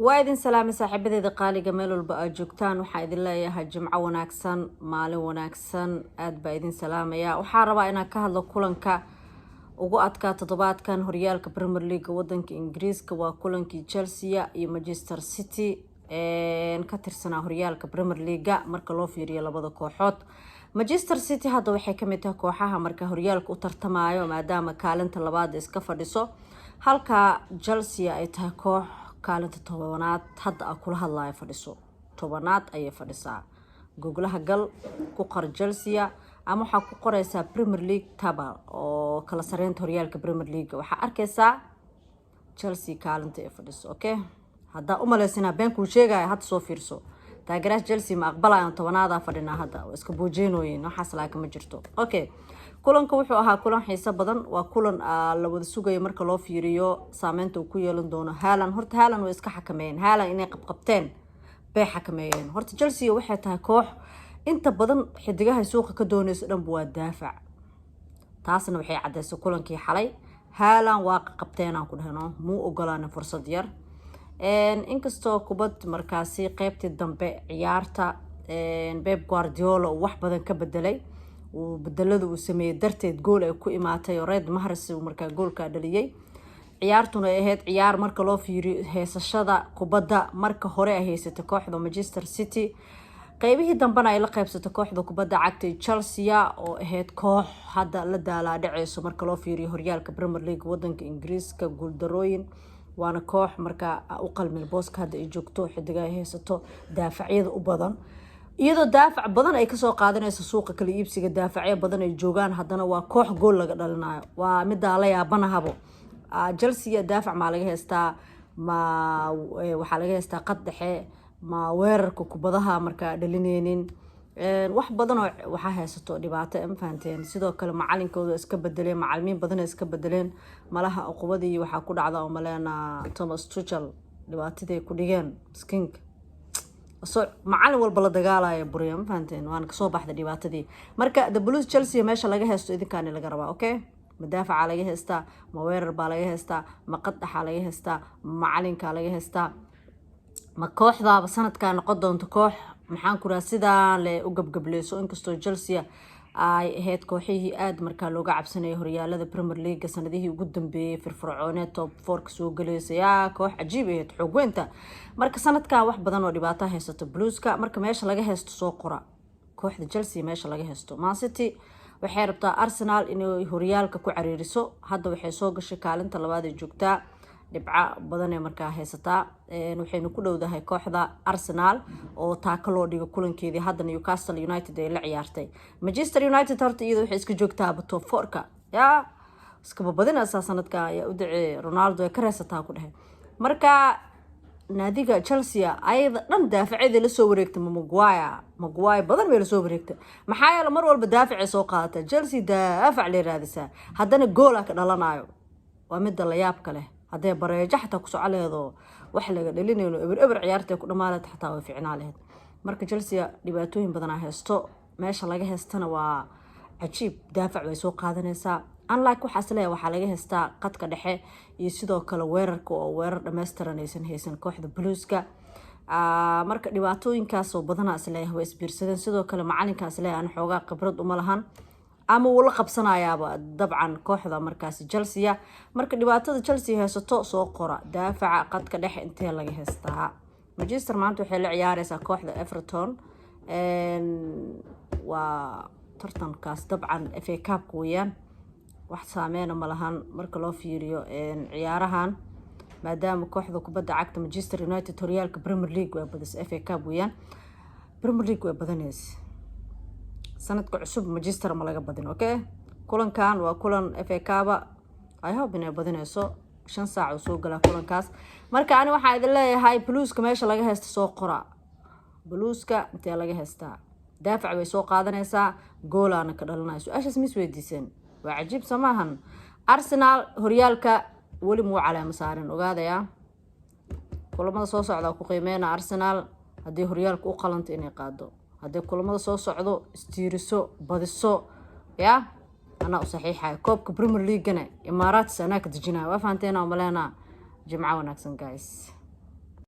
Waa idin salaamay, saaxiibadeeda qaaliga, meel walba aad joogtaan. Waxaa idin leeyahay jimco wanaagsan, maalin wanaagsan. Aada baa idin salaamaya. Waxaa rabaa inaan ka hadlo kulanka ugu adkaa toddobaadkan horyaalka Premier League wadanka Ingiriiska. Waa kulankii Chelsea iyo Manchester City ka tirsanaa horyaalka Premier League-ga. Marka loo fiiriyo labada kooxood, Manchester City hadda waxay kamid tahay kooxaha marka horyaalka u tartamayo, maadaama kaalinta labaad iska fadhiso, halka Chelsea ay tahay koox kaalinta 10aad hadda a kula hadlayo fadhiso. 10aad ayay fadhisaa. Googlaha gal, ku qor Chelsea ama waxaa ku qoreysaa Premier League table oo kala sareynta horyaalka Premier League. Waxaa arkeysaa Chelsea kaalinta ay fadhiso. Okay, haddaa umaleysanaa beenkuu sheegaya, hadda soo fiirso. Taageeraha Chelsea ma aqbalayan 10aadaa fadhinaa hadda, waa iska boojeenooyin waxaas, laaka ma jirto. Okay, kulanka wuxuu ahaa kulan xiiso badan. Waa kulan la wada sugayo marka loo fiiriyo saameynta uu ku yeelan doono Haaland. Horta Haaland way iska xakameeyeen. Haaland inay qabqabteen bay xakameeyeen. Horta Chelsea waxay tahay koox inta badan xidigaha suuqa ka dooneyso dhanba waa daafac. Taasna waxay cadeysay kulankii xalay. Haaland waa qabteen aan ku dhehno, muu ogolaanin fursad yar. Inkastoo kubad markaasi qeybtii dambe ciyaarta Pep Guardiola uu wax badan ka bedelay, uu bedelada uu sameeyey darteed gool ay ku imaatay oo Riyad Mahrez uu markaa goolka dhaliyey. Ciyaartuna ay ahayd ciyaar marka loo fiiriyo heysashada kubadda marka hore ay haysatay kooxda Manchester City, qeybihii dambena ay la qeybsatay kooxda kubadda cagta Chelsea, oo ahayd koox hadda la daalaa dhaceyso marka loo fiiriyo horyaalka Premier League wadanka Ingiriiska guuldarooyin. Waana koox markaa u qalmin booska hadda ay joogto. Xidiga ay haysato daafacyada u badan, iyadoo daafac badan ay kasoo qaadanayso suuqa kala iibsiga, daafacyo badan ay joogaan, haddana waa koox gool laga dhalinayo. Waa midaa la yaabanahabo. Chelsea daafac maa laga haystaa? Ma waxaa laga haystaa qad dhexe? Ma weerarka kubadaha markaa dhalineynin? Wax badan oo waxaa haysato dhibaato, ma fahanteen? Sidoo kale macalinkooda iska bedeleen, macalimiin badan iska bedeleen. Malaha uqubadii waxaa ku dhacda oo maleena Thomas Tuchel dhibaatadii ku dhigeen miskiinka, so macalin walba la dagaalaya buriya, ma fahanteen? Waana kasoo baxday dhibaatadii. Marka the Blues, Chelsea meesha laga haysto idinkaani laga rabaa. Okay, ma daafaca laga haystaa? Ma weerar baa laga haystaa? Ma qaddaxaa laga haystaa? Ma macalinkaa laga haystaa? Ma kooxdaaba sanadkaa noqon doonto koox, maxaan ku raha, sidaa le u gabgableyso? Inkastoo Chelsea ay ahayd kooxihii aada markaa looga cabsanayay horyaalada Premier League-ga sanadihii ugu dambeeyey, firfircooneed, top four-ka soo galaysa, yaa koox cajiib ahayd xoogweynta. Marka sanadkan wax badan oo dhibaato haysato Blues-ka. Marka meesha laga haysto soo qora, kooxda Chelsea meesha laga haysto. Man City waxay rabtaa Arsenal inay horyaalka ku cariiriso. Hadda waxay soo gashay kaalinta labaad ee joogtaa, dhibco badanee markaa haysataa. Waxaynu ku dhowdahay kooxda Arsenal oo taako loo dhigo kulankeedii hadda Newcastle United ay la ciyaartay. Manchester United horta iyada waxay iska joogtaaba top four-ka, yaa iskababadinaysaa sanadka. Ayaa u dacee Ronaldo ay ka reesataa ku dhehe. Marka naadiga Chelsea ayada dhan daafacyadii lasoo wareegtay, ma Maguire badan bay lasoo wareegtay. Maxaa yeele mar walba daafacay soo qaadata Chelsea, daafac lay raadisaa, haddana goola ka dhalanayo. Waa midda la yaabka leh. Haddee bareejo xataa ku soco lehedo, wax laga dhalinayno, eber eber ciyaartay ku dhamaaleed xataa way ficnaa laheyd. Marka Chelsea dhibaatooyin badanaa haysto, meesha laga haystana waa cajiib. Daafac bay soo qaadanaysaa, unlike waxaas leeyahay waxaa laga haystaa qadka dhexe iyo sidoo kale weerarka, oo weerar dhammaystiran aysan haysan kooxda Blues-ka. Marka dhibaatooyinkaasoo badanaa isleeyahay way isbiirsadeen. Sidoo kale macalinkaa isleeyahay aan xoogaa khibrad uma lahan ama wuu la qabsanayaaba dabcan kooxda markaasi Chelsea. Marka dhibaatada Chelsea haysato soo qora: daafaca, qadka dhexe, intee laga haystaa? Manchester maanta waxay la ciyaareysaa kooxda Everton. Waa tartankaas dabcan FA Cup-ka weeyaan. Wax saameyna ma lahan marka loo fiiriyo ciyaarahan, maadaama kooxda kubadda cagta Manchester United horyaalka Premier League waa badisay. FA Cup weeyaan, Premier League waa badanaysa. Sanadka cusub Manchester ma laga badin. Okay, kulankan waa kulan FA Cup-a. I hope inay badinayso. 5 saac uu soo galaa kulankaas. Marka ani waxaa idin leeyahay, Blues-ka meesha laga haysta soo qora. Blues-ka intee laga haystaa? Daafac bay soo qaadanaysaa, goolaana ka dhalanaya. Su-aashaas mis weydiiseen, waa cajiib, soo maahan? Arsenal horyaalka weli muu caleemo saarin, ogaadaya. Kulamada soo socda ku qiimeyna Arsenal haddii horyaalka u qalanto inay qaado. Haddii kulamada soo socdo istiiriso, badiso, ya anaa u saxiixaya koobka Premier League-gana Imaaraats anaa ka dejinaya. Waa fahanteena, umaleynaa. Jimco wanaagsan, guys.